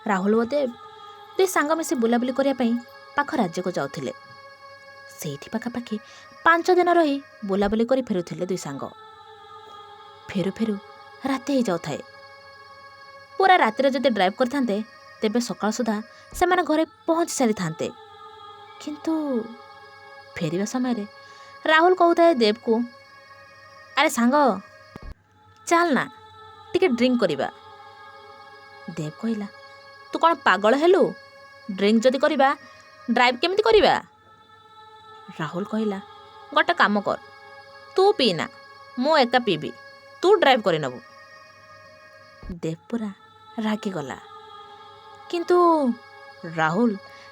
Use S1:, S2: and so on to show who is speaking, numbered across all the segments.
S1: ରାହୁଲ ଓ ଦେବ ଦୁଇ ସାଙ୍ଗ ମିଶି ବୁଲାବୁଲି କରିବା ପାଇଁ ପାଖ ରାଜ୍ୟକୁ ଯାଉଥିଲେ। ସେଇଠି ପାଖାପାଖି 5 ଦିନ ରହି ବୁଲାବୁଲି କରି ଫେରୁଥିଲେ ଦୁଇ ସାଙ୍ଗ। ଫେରୁ ଫେରୁ ରାତି ହେଇଯାଉଥାଏ। ପୁରା ରାତିରେ ଯଦି ଡ୍ରାଇଭ୍ କରିଥାନ୍ତେ, ତେବେ ସକାଳ ସୁଦ୍ଧା ସେମାନେ ଘରେ ପହଞ୍ଚି ସାରିଥାନ୍ତେ। କିନ୍ତୁ ଫେରିବା ସମୟରେ ରାହୁଲ କହୁଥାଏ ଦେବକୁ, "ଆରେ ସାଙ୍ଗ, ଚାଲ ନା ଟିକେ ଡ୍ରିଙ୍କ କରିବା।" ଦେବ କହିଲା, "ତୁ କ'ଣ ପାଗଳ ହେଲୁ? ଡ୍ରିଙ୍କ ଯଦି କରିବା, ଡ୍ରାଇଭ୍ କେମିତି କରିବା?" ରାହୁଲ କହିଲା, "ଗୋଟେ କାମ କର, ତୁ ପିଇନା, ମୁଁ ଏକା ପିଇବି, ତୁ ଡ୍ରାଇଭ୍ କରିନେବୁ।" ଦେବ ପୁରା ରାଗିଗଲା। କିନ୍ତୁ ରାହୁଲ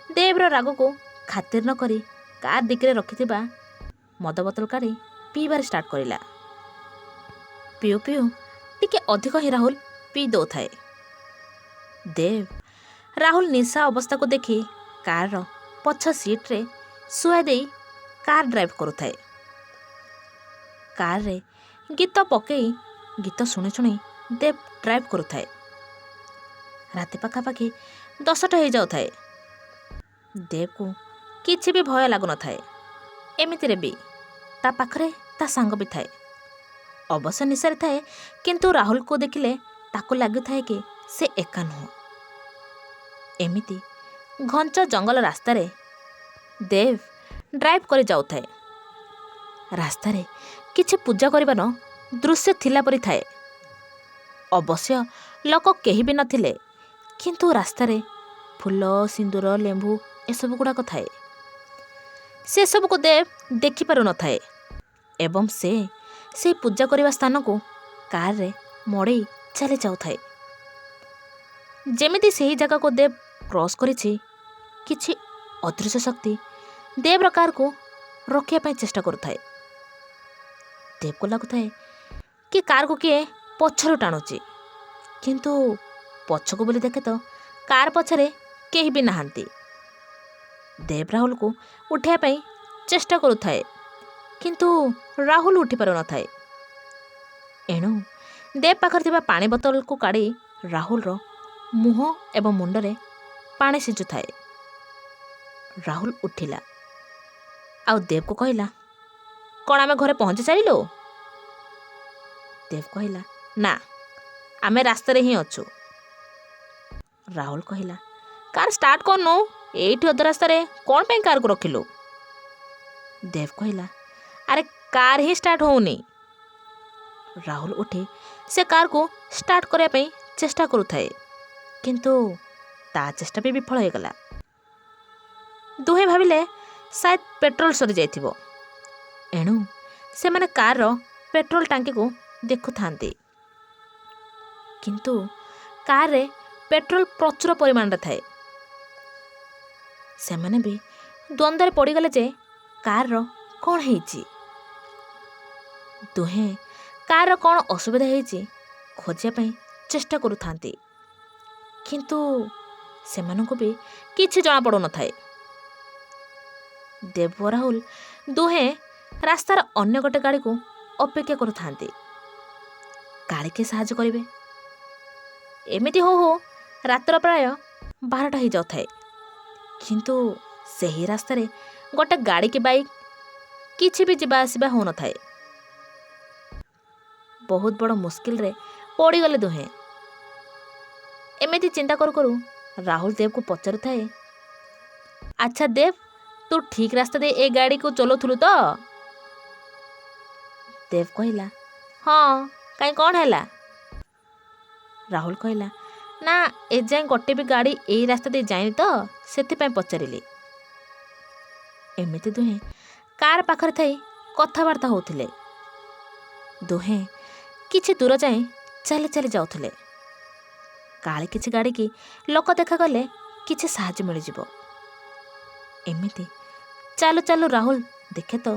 S1: ଦେବର ରାଗକୁ ଖାତିର ନ କରି କାର୍ ଡିକିରେ ରଖିଥିବା ମଦ ବୋତଲ କାଢ଼ି ପିଇବାରେ ଷ୍ଟାର୍ଟ କରିଲା। ପିଉ ପିଉ ଟିକେ ଅଧିକ ହିଁ ରାହୁଲ ପିଇ ଦେଉଥାଏ। ଦେବ ରାହୁଲ ନିଶା ଅବସ୍ଥାକୁ ଦେଖି କାର୍ର ପଛ ସିଟ୍ରେ ଶୁଆଇ ଦେଇ କାର୍ ଡ୍ରାଇଭ୍ କରୁଥାଏ। କାର୍ରେ ଗୀତ ପକେଇ ଗୀତ ଶୁଣି ଶୁଣି ଦେବ ଡ୍ରାଇଭ୍ କରୁଥାଏ। ରାତି ପାଖାପାଖି 10ଟା ହେଇଯାଉଥାଏ। ଦେବକୁ କିଛି ବି ଭୟ ଲାଗୁନଥାଏ। ଏମିତିରେ ବି ତା ପାଖରେ ତା ସାଙ୍ଗ ବି ଥାଏ। ଅବଶ୍ୟ ନିଶାରେ ଥାଏ, କିନ୍ତୁ ରାହୁଲକୁ ଦେଖିଲେ ତାକୁ ଲାଗୁଥାଏ କି ସେ ଏକା ନୁହଁ। ଏମିତି ଘଞ୍ଚ ଜଙ୍ଗଲ ରାସ୍ତାରେ ଦେବ ଡ୍ରାଇଭ୍ କରି ଯାଉଥାଏ। ରାସ୍ତାରେ କିଛି ପୂଜା କରିବାର ଦୃଶ୍ୟ ଥିଲା ପରି ଥାଏ। ଅବଶ୍ୟ ଲୋକ କେହି ବି ନଥିଲେ, କିନ୍ତୁ ରାସ୍ତାରେ ଫୁଲ, ସିନ୍ଦୁର, ଲେମ୍ବୁ ଏସବୁ ଗୁଡ଼ାକ ଥାଏ। ସେସବୁକୁ ଦେବ ଦେଖିପାରୁନଥାଏ ଏବଂ ସେ ସେଇ ପୂଜା କରିବା ସ୍ଥାନକୁ କାରରେ ମଡ଼େଇ ଚାଲି ଯାଉଥାଏ। ଯେମିତି ସେହି ଜାଗାକୁ ଦେବ କ୍ରସ୍ କରିଛି, କିଛି ଅଦୃଶ୍ୟ ଶକ୍ତି ଦେବର କାରକୁ ରୋକିବା ପାଇଁ ଚେଷ୍ଟା କରୁଥାଏ। ଦେବକୁ ଲାଗୁଥାଏ କି କାରକୁ କିଏ ପଛରୁ ଟାଣୁଛି, କିନ୍ତୁ ପଛକୁ ବୋଲି ଦେଖେ ତ କାର୍ ପଛରେ କେହି ବି ନାହାନ୍ତି। ଦେବ ରାହୁଲକୁ ଉଠାଇବା ପାଇଁ ଚେଷ୍ଟା କରୁଥାଏ, କିନ୍ତୁ ରାହୁଲ ଉଠି ପାରୁନଥାଏ। ଏଣୁ ଦେବ ପାଖରେ ଥିବା ପାଣି ବୋତଲକୁ କାଢ଼ି ରାହୁଲର ମୁହଁ ଏବଂ ମୁଣ୍ଡରେ ପାଣି ଛିଞ୍ଚୁଥାଏ। ରାହୁଲ ଉଠିଲା ଆଉ ଦେବକୁ କହିଲା, "କ'ଣ ଆମେ ଘରେ ପହଞ୍ଚି ସାରିଲୁ?" ଦେବ କହିଲା, "ନା, ଆମେ ରାସ୍ତାରେ ହିଁ ଅଛୁ।" ରାହୁଲ କହିଲା, "କାର୍ ଷ୍ଟାର୍ଟ କରୁନୁ, ଏଇଠି ଅଧ ରାସ୍ତାରେ କ'ଣ ପାଇଁ କାର୍କୁ ରଖିଲୁ?" ଦେବ କହିଲା, "ଆରେ, କାର୍ ହିଁ ଷ୍ଟାର୍ଟ ହେଉନି।" ରାହୁଲ ଉଠି ସେ କାର୍କୁ ଷ୍ଟାର୍ଟ କରିବା ପାଇଁ ଚେଷ୍ଟା କରୁଥାଏ, କିନ୍ତୁ ତା ଚେଷ୍ଟା ବି ବିଫଳ ହୋଇଗଲା। ଦୁହେଁ ଭାବିଲେ ସାୟଦ ପେଟ୍ରୋଲ ସରିଯାଇଥିବ। ଏଣୁ ସେମାନେ କାର୍ର ପେଟ୍ରୋଲ ଟାଙ୍କିକୁ ଦେଖୁଥାନ୍ତି, କିନ୍ତୁ କାର୍ରେ ପେଟ୍ରୋଲ ପ୍ରଚୁର ପରିମାଣରେ ଥାଏ। ସେମାନେ ବି ଦ୍ୱନ୍ଦ୍ୱରେ ପଡ଼ିଗଲେ ଯେ କାର୍ର କ'ଣ ହେଇଛି। ଦୁହେଁ କାର୍ର କ'ଣ ଅସୁବିଧା ହେଇଛି ଖୋଜିବା ପାଇଁ ଚେଷ୍ଟା କରୁଥାନ୍ତି, କିନ୍ତୁ ସେମାନଙ୍କୁ ବି କିଛି ଜଣାପଡ଼ୁନଥାଏ। ଦେବ ଓ ରାହୁଲ ଦୁହେଁ ରାସ୍ତାର ଅନ୍ୟ ଗୋଟେ ଗାଡ଼ିକୁ ଅପେକ୍ଷା କରୁଥାନ୍ତି, କାଳେ କିଏ ସାହାଯ୍ୟ କରିବେ। ଏମିତି ହଉ ହଉ ରାତ୍ର ପ୍ରାୟ 12ଟା ହେଇଯାଉଥାଏ, କିନ୍ତୁ ସେହି ରାସ୍ତାରେ ଗୋଟେ ଗାଡ଼ି କି ବାଇକ୍ କିଛି ବି ଯିବା ଆସିବା ହେଉନଥାଏ। ବହୁତ ବଡ଼ ମୁସ୍କିଲରେ ପଡ଼ିଗଲେ ଦୁହେଁ। ଏମିତି ଚିନ୍ତା କରୁ କରୁ ରାହୁଲ ଦେବକୁ ପଚାରୁଥାଏ, "ଆଚ୍ଛା ଦେବ, ତୁ ଠିକ୍ ରାସ୍ତା ଦେଇ ଏ ଗାଡ଼ିକୁ ଚଲାଉଥିଲୁ ତ?" ଦେବ କହିଲା, "ହଁ, କାଇଁ, କ'ଣ ହେଲା?" ରାହୁଲ କହିଲା, "ନା, ଏଯାଏଁ ଗୋଟେ ବି ଗାଡ଼ି ଏଇ ରାସ୍ତା ଦେଇ ଯାଇନି ତ, ସେଥିପାଇଁ ପଚାରିଲି।" ଏମିତି ଦୁହେଁ କାର୍ ପାଖରେ ଥାଇ କଥାବାର୍ତ୍ତା ହେଉଥିଲେ। ଦୁହେଁ କିଛି ଦୂର ଯାଏଁ ଚାଲି ଚାଲି ଯାଉଥିଲେ, କାଳେ କିଛି ଗାଡ଼ି କି ଲୋକ ଦେଖାଗଲେ କିଛି ସାହାଯ୍ୟ ମିଳିଯିବ। ଏମିତି ଚାଲୁ ଚାଲୁ ରାହୁଲ ଦେଖେ ତ